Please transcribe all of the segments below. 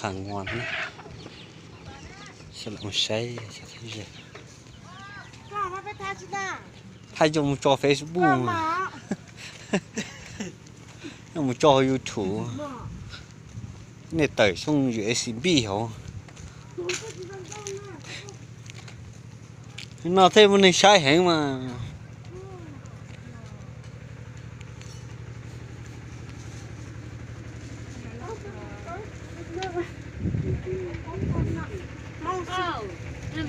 Pham Nguas, saib, thaij coj mus tso Facebook, mus tso YouTube, nej tawm xyoo U S B hauv no thiaj muaj neeg saib heev mas.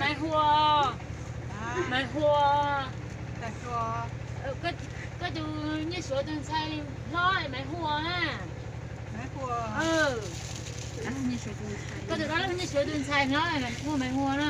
Maiv Hua, Maiv Hua, koj tus Nyiaj Suav tus ntxhais hlob Maiv Hua na. Koj tus dab laug Nyiaj Suav tus ntxhais hlob hu Maiv Hua na.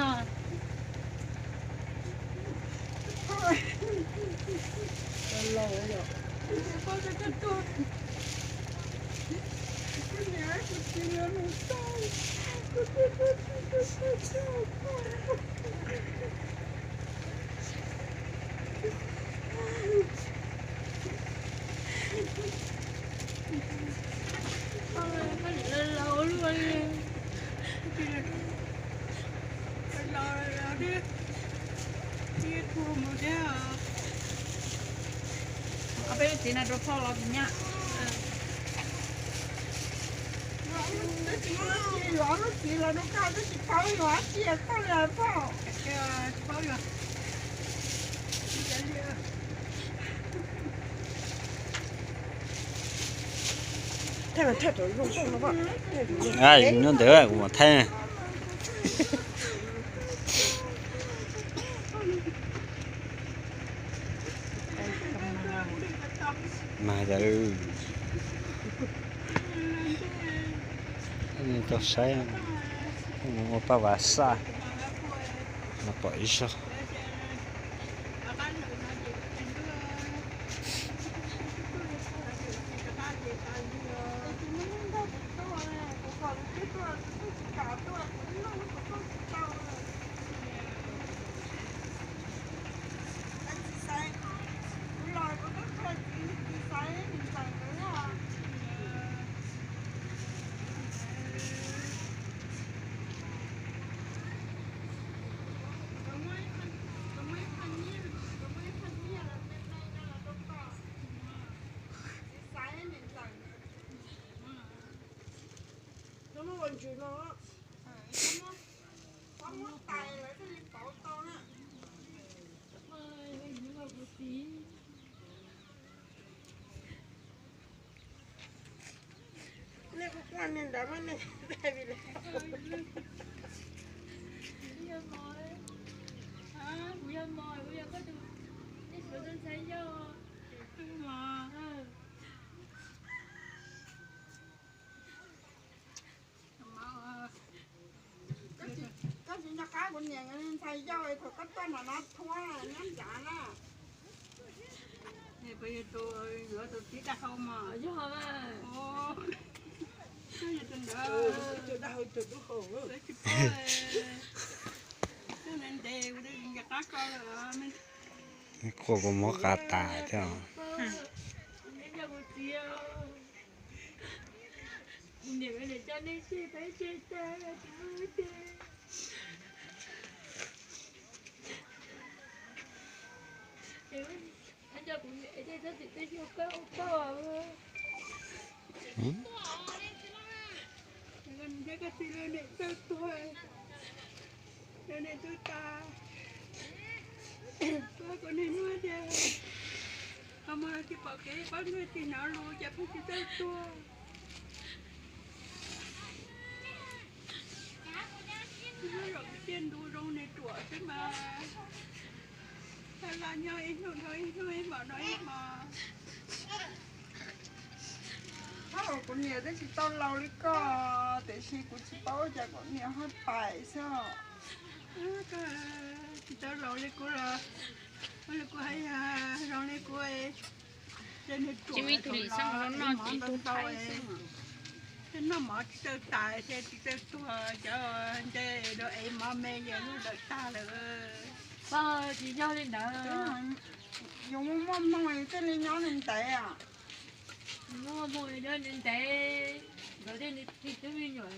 Peb txiv no rau phauj los tsis nyab. Txiv los rau koj twb tsis paub yus dab tsi koj li phauj. Ntawd kuv mam thaij. Mas tau saib ua paj vas xaj, pom ib zaug. Nej kuj quaj niag ntawd mas nej tag li. Kuv yog Mos, kuv yog koj tus, nej suav tus ntxhais yau. Koj tsis nco qab kuv niam ntxhais yau es thaum koj tuaj nram no thuab nyob nrad na. Yuav tus txiv daj hau mas. Yog, yog tus ntawd. Tsis paub, ntev ntev kuv nco qab koj lawm. Quaj kua muab qa tas thiab. Kuv niam, kuv niam coj nej tseg peb tseg tag, kuv mus ua teb. Coj kuv niam tej txhob txwm tej yog koj ua poj. Thiaj txi lawv niam txawj tuag, lawv niam txawj tas. Pab kuv niag hnub tias qhov muag tsis pom kev pab nkawd tsis hnov lus ces pheej tsis txawj tuag. Zaum tiaj ntu zoo nws ruam xwb mas, taj laj nyob ib hnub dhau ib hnub, ib hmos dhau ib hmos. Kuv niam twb tsis tau laus li koj, tiam sis kuv tsis paub ua cas kuv niam ho pais xwb. Tsis tau laus li kuv los, kuv hais zoo li kuv, ces nws ruam thaum no ib hmos ntau ntau, tej noj mov tsis txawj tas, ces tsis txawj tuag, cov nce rau ev mov me ces luag dawm tag lawm. Tsis yog li ntawd. Yus muaj muaj hmoo thiaj li nyob ntev ntev. Muaj hmoo nyob ntev ntev, nkawd thiaj li txij twb me nyuam.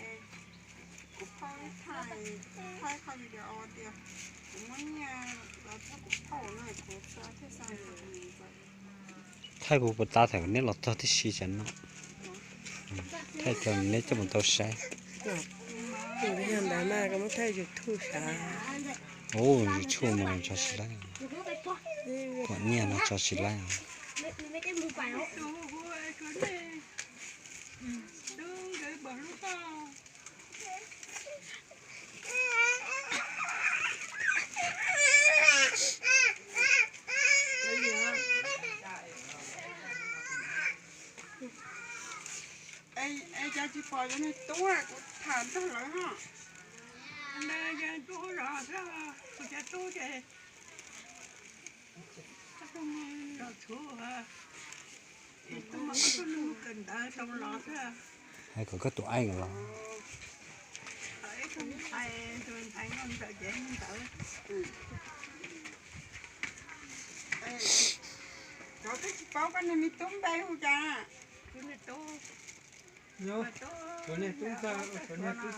Kuv phauj thaij, thaij qhov video tias kuv muab nyiaj los thaij kuv phauj no, kuv xa thiaj xa. Thaij kuv puas txav thaum neb los txog tib si tsam no. Thaij tau neb coj mus tau saib. Tus yog ntawd mas koj muab thaij YouTube sav. Ub, YouTube mas tso tsis laib. Kom nyiaj no tso tsis laib. Es cas tsis pom cov niag tub kuv tham nrog lawv ho? Yog tub zov xwb, kuv cov tub ces tub zov txhuv, tub mus kawm ntawv tau los xwb. Hais kom koj tus aib los. Ib tug ntxhais, tus ntxhais nkauj ntxawm ces ntawd. Cov twb tsis paub koj niag me tub npe hu cas? Tus niag tub, tus niag tub, tus niag tub, tus niag tub,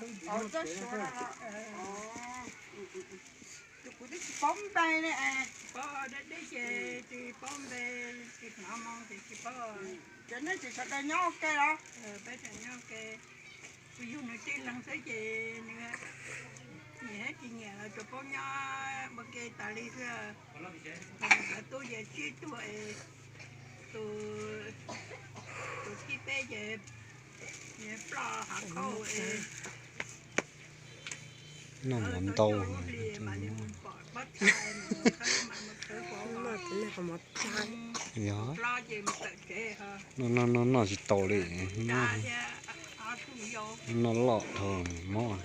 tus kuv twb tsis paub npe ne. Paub deb deb ces tsis paub npe, tsis hnov moo ces tsis paub. Ces nej tseem sawv daws nyob ua ke los? Peb tseem nyob ua ke. Kuv yug nws tib leeg xwb ces nws nyiam thiab tsis nyiam los tsuas paub nyob ua ke tas li xwb. Cov tub ces tsib tug es tus, tus thib peb ces nws ploj hav khauj es noj mov ntau, yog noj noj noj tsis tau li, noj loj dhau mob.